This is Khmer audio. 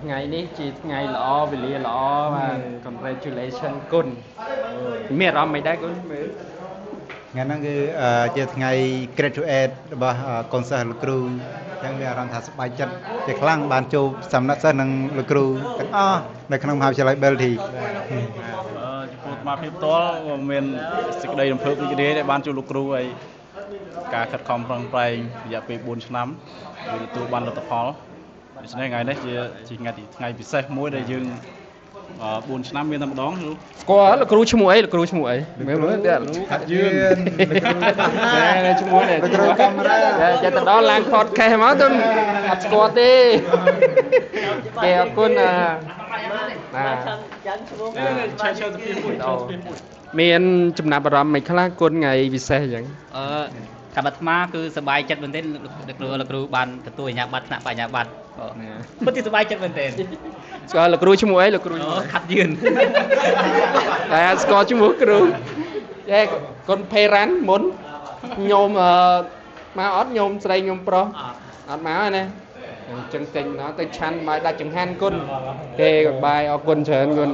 ថ្ងៃនេះជាថ្ងៃល្អវេលាល្អបាទ congratulation គុណមានអារម្មណ៍មិនដែរគុណមើល ថ្ងៃហ្នឹងគឺជាថ្ងៃ graduate របស់កូនសិស្សលោកគ្រូអញ្ចឹងមានអារម្មណ៍ថាសប្បាយចិត្តជាខ្លាំងបានជួបសំណាក់សិស្សនិងលោកគ្រូទាំងអស់នៅក្នុងមហាវិទ្យាល័យ Belty ចំពោះអាត្មាភាពផ្ទាល់ក៏មានសេចក្តីរំភើបរីករាយដែលបានជួបលោកគ្រូហើយការខិតខំប្រឹងប្រែងរយៈពេល4ឆ្នាំវាទទួលបានលទ្ធផលដូច្នេះថ្ងៃនេះជាជាថ្ងៃទីថ្ងៃពិសេសមួយដែលយើង4ឆ្នាំមានតែម្ដងគ្រូ ស្គាល់លោកគ្រូឈ្មោះអីលោកគ្រូឈ្មោះអីមើលមើលទៀត ខាត់យឿន ណែឈ្មោះនេះ លោកគ្រូកាមេរ៉ា តែទៅដល់ឡើង podcast មកទៅអត់ស្គាល់ទេគេអរគុណអាណា ចាំឈ្មោះ ឆែកឆែកសភាមួយឆែកសភាមួយ មានចំណាប់អារម្មណ៍មិនខ្លះគុណថ្ងៃពិសេសអញ្ចឹង អឺតាមអាត្មាគឺសប្បាយចិត្តមែនទែនលោកគ្រូលោកគ្រូបានទទួលអាជ្ញាប័ត្រថ្នាក់បញ្ញាបត្រពិតជាសប្បាយចិត្តមែនទែន ស្គាល់លោកគ្រូឈ្មោះអីលោកគ្រូឈ្មោះ ខាត់យឿន តែអត់ស្គាល់ឈ្មោះគ្រូតែគុណភេរ៉ាន់មុនញោមអឺមកអត់ញោមស្រីញោមប្រុសអត់មកទេណាអញ្ចឹងចេញមកទៅឆាន់មកដាច់ចង្ហាន់គុណទេក៏បាយអរគុណច្រើនគុណ